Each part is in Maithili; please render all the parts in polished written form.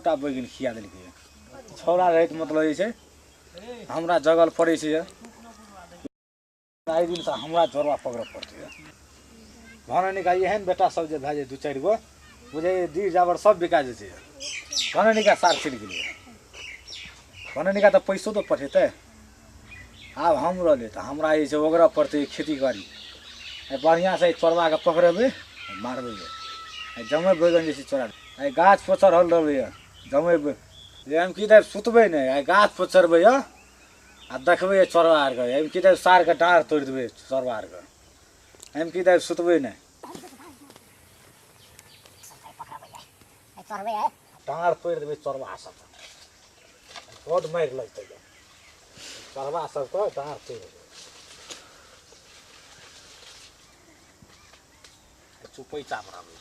टा बैगन खिया देलकै। छौड़ा रहैत मतलब जे छै हमरा जगल पड़ै छै। आइ दिनसँ हमरा जोड़वा पकड़ऽ पड़तै। भने निका एहन बेटा सब जे भए जाइ दू चारि गो बुझै दीर जाबर सब बिका जेतै। भने निका सार चलि गेलै, भने निका तऽ पैसो तऽ पठेतै। आब हम रहलै तऽ हमरा जे छै ओगरऽ पड़तै खेती बाड़ी। बढ़िआँसँ चोरबाके पकड़ेबै मारबै। जमे बैगन जे छै चोरा आइ गाछ पर चढ़ल रहबै जमे एहिमे की तऽ सुतबै नहि। आइ गाछ पर चढ़बै आ देखबै चोरबा आरके। एहिमे की तऽ सारके डाँड़ तोड़ि देबै चोरबा आरके। एहिमे की तऽ सुतबै नहि। डाँड़ तोड़ि देबै चोरबा सबके। बड्ड मारि लगतै चोरबा सबके डाँड़ तोड़ि देबै। चुपै चाप रहबै।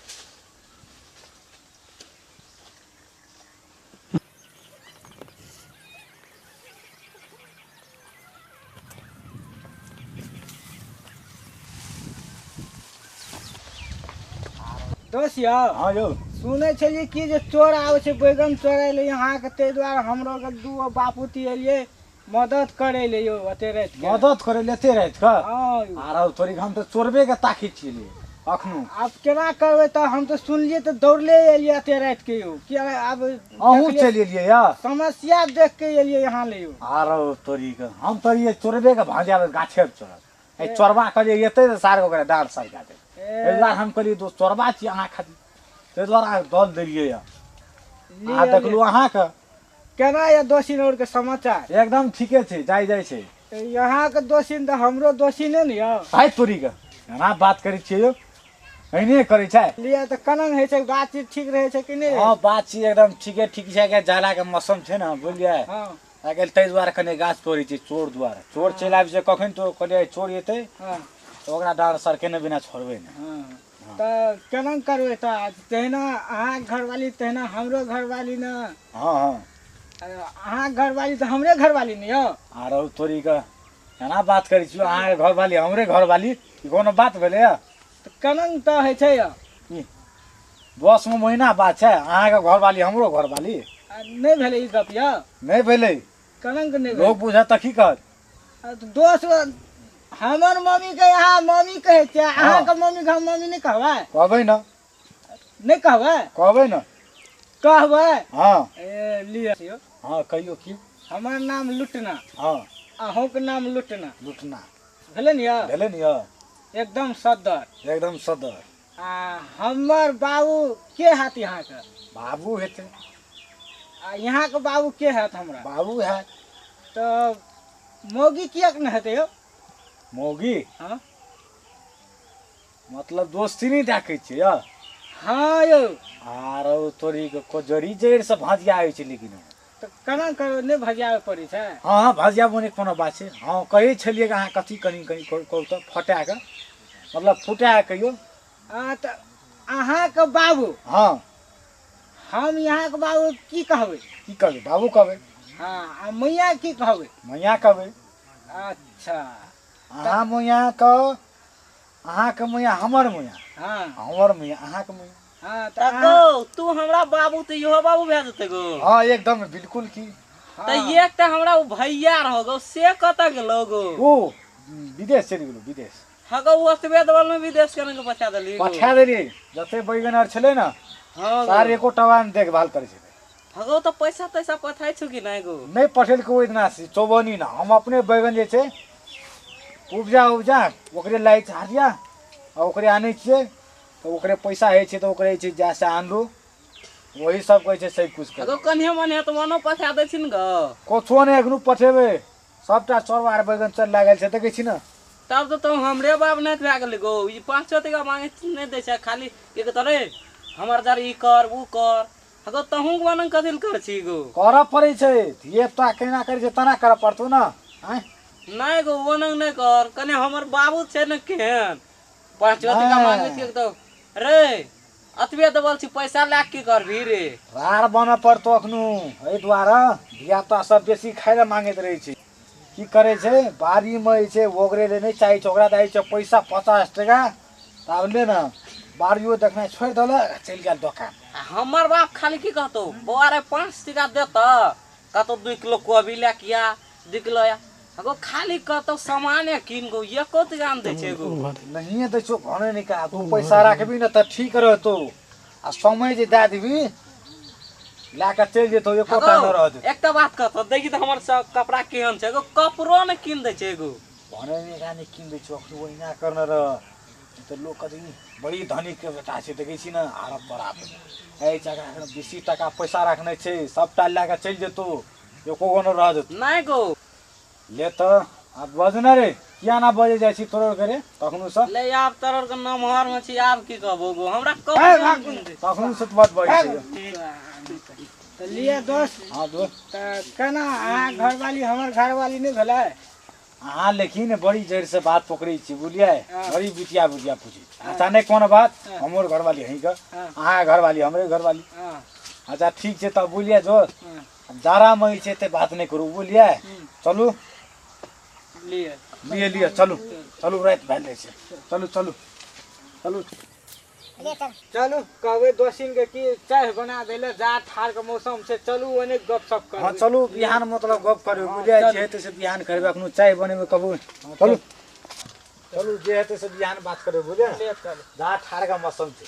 दोस्त यौ, हाँ यौ, सुनै छलियै कि जे चोर आबै छै बैगन चोरै लए अहाँके, ताहि दुआरे हमरो के दू गो बापूती एलियै मदद करै लए यौ एते राति के। मदद करै लए एते राति के? हाँ यौ। आर थोड़ी हम तऽ चोरबे के ताकै छियै अखनो। आब केना करबै तऽ हम तऽ सुनलियै तऽ दौड़ले एलियै एते राति के यौ। किया आब अहूँ चलि एलियै यौ? समस्या देख के एलियै यहाँ ले यौ। आर तोरी के हम तऽ ये चोरबे के भांजा गाछे पर चढ़ल। एहि चोरबा कहलियै एतै तऽ सार ओकरा डाँड़ सरका देबै। एहि दुआरे हम कहलियै दोस्त चोरबा छी अहाँ खातिर, ताहि दुआरे अहाँके दल देलियै यऽ। अहाँ देखलहुँ अहाँके केना यऽ दोषी और के समाचार? एकदम ठीके छै, जाइ जाइ छै। यहाँके दोषी तऽ हमरो दोषी नहि ने यौ। भाइ तोरी के एना बात करै छियै यौ, एहने करै छै। लिअ तऽ केना होइ छै बातचीत, ठीक रहै छै कि नहि? हँ बातचीत एकदम ठीके ठीक छै। आइ जाला के मौसम छै ने, बुझलियै? हँ। आइ काल्हि ताहि दुआरे कनि गाछ तोड़ै छै चोर दुआरे। चोर चलि आबै छै कखन तो कहलियै चोर एतै तऽ ओकरा डाँड़ सरकेने बिना छोड़बै नहि। तऽ केना करबै तऽ तहिना अहाँके घरवाली तहिना हमरो घरवाली ने। हाँ हाँ। अहाँके घरवाली तऽ हमरे घरवाली ने यौ। आरो तोरी के एना बात करै छियौ, अहाँके घरवाली हमरे घरवाली, ई कोनो बात भेलै? तऽ केना तऽ होइ छै यौ? बस में महीना बात छै, अहाँके घरवाली हमरो घरवाली। नहि भेलै ई गप यौ? नहि भेलै। केना के नहि? लोक बुझत तऽ की कहत? दोस्त हमर मम्मी के यहाँ मम्मी कहै छियै, अहाँके मम्मी के हम मम्मी नहि कहबै? कहबै ने। नहि कहबै? कहबै ने। कहबै? हाँ। ए लिअ। हाँ कहियौ की? हमर नाम लुटना। हाँ। अहूँके नाम लुटना। लुटना भेलै ने यौ? भेलै ने यौ। एकदम सदर। एकदम सदर। आ हमर बाबू के हैत यहाँके? बाबू हेतै। आ यहाँके बाबू के हैत? हमरा बाबू हैत। तऽ मौगी किएक नहि हेतै यौ? मौगी? हाँ। मतलब दोस्ती नहि देखै छियै यौ? हाँ यौ। आरो तोरी के कोजरी जड़ि से भजिया होइ छै। लेकिन तऽ केना करबै, नहि भजियाबे पड़ै छै? हाँ हाँ भजियाबो नहि कोनो बात छै। हाँ कहै छलियै कि अहाँ कथी कनि कनि कहू तऽ फटा कऽ, मतलब फुटा कऽ कहियौ। हाँ तऽ अहाँके बाबू। हाँ। हम यहाँके बाबू की कहबै? की कहबै? बाबू कहबै। हाँ। आ मैया की कहबै? मैया कहबै। अच्छा। अहाँ मैया के, अहाँके मैया हमर मैया। हाँ। हमर मैया अहाँके मैया। हाँ तऽ गो तू हमरा बाबू तऽ इहो बाबू भए जेतै गो। हाँ एकदम बिल्कुल। की तऽ एक तऽ हमरा ओ भैया रहो गो, से कतऽ गेलो गो? ओ विदेश चलि गेलो, विदेश। हाँ गो, ओतबे दबल में विदेश केना के पठा देली? पठा देली। जते बैगन आर छलै ने हाँ सार एको टवा ने देखभाल करै छलै। हाँ गो, तऽ पैसा तैसा पठाइ छु कि नहि गो? नहि पठेलकै ओहि दिना से चौबनी ना। हम अपने बैगन जे छै उपजा उपजा ओकरे लै छै हटिया आ ओकरे आनै छियै तऽ ओकरे पैसा होइ छै तऽ ओकरे छै जा से आनलू, वही सब कहै छै सब कुछ कर। कन्हे मन्हे तऽ मनो पठा दै छी ने गो? कथो नहि एखनो पठेबै, सबटा चोरबा आर बैगन चल लागल छै, देखै छी ने। तब तऽ तू हमरे बाप नहि भए गेलै गो। ई 5 टका मांगे नहि दै छै, खाली एक तरे हमर दर ई कर उ कर। हगो तहूँ बनन कथी कर छी गो? करऽ पड़ै छै, धिये पुता केना करै छै तेना करऽ पड़तौ ने। आँय नहि गो, ओनंग नहि कर। कने हमर बाबू छै ने केहन, 5 टका मांगे छियै तऽ रे अतबे देबल छी पैसा लए की करबही रे? रार बनऽ पड़तौ अखनो। एहि दुआरे धिया पुता सब बेसी खाय लए मांगैत रहै छै। की करै छै बाड़ीमे जे छै ओगरे लए नहि चाहै छै, ओकरा दै छै पैसा 50 टका, तऽ आब ले ने बाड़ियो देखनाइ छोड़ि देलक चलि गेल दोकान। आ हमर बाप खाली की कहतो बौआ रे 5 टका देत कहतो 2 किलो कोबी लए के आ 2 किलो आ गो खाली कहतो सामान कीन गो एको टका नहि दै छै गो। नहिए दै छौ भने नहीं का, तू पैसा राखबी न तऽ ठीक रहतो आ समय जे दए देबी लए कऽ चलि जेतौ एको टा न रह देतौ। एकटा बात कहतो देखी तऽ हमर सब कपड़ा केहन छै एगो कपड़ो नहि कीन दै छै एगो। भने नहीं का नहि कीन दै छौ अखन ओहिना करने रह तऽ लोक कहतै ई बड़ी धनिक के बेटा छै देखै छी ने आरब बराब एहि जगह बेसी टाका पैसा राखने छै सबटा लए कऽ चलि जेतौ एको गो न रह देतौ। नहि गो ले तऽ आब बज न रे किया ना बजे जाइ छी तोरो के रे तखनो से ले आब तोरो के नमहर में छी आब की कहबो गो हमरा तखनो से बात बजै छै। तऽ लिअ दोस्त। हाँ दोस्त तऽ केना अहाँ घरवाली हमर घरवाली नहि भेलै? अहाँ लेकिन बड़ी जड़ से बात पकड़ै छी बुझलियै, बड़ी बुटिया बुटिया पूछै छी। अच्छा नहि कोनो बात, हमर घरवाली अहीं के, अहाँ घरवाली हमरे घरवाली। अच्छा ठीक छै तब बुझलियै दोस्त, जाड़ामे छै तऽ बात नहि करू बुझलियै। चलू लिए लिए चलू चलू राति भए जाइ छै, चलू चलू चलू चलू कहबै दोसिन के की चाय बना देले जा ठार के मौसम छै चलू ओने गप सप करबै। हाँ चलू बिहान मतलब गप करबै बुझलियै, जे हेतै से बिहान करबै, अखनो चाय बनेबै कबू। चलू चलू जे हेतै से बिहान बात करबै बुझलियै, जा ठार के मौसम छै।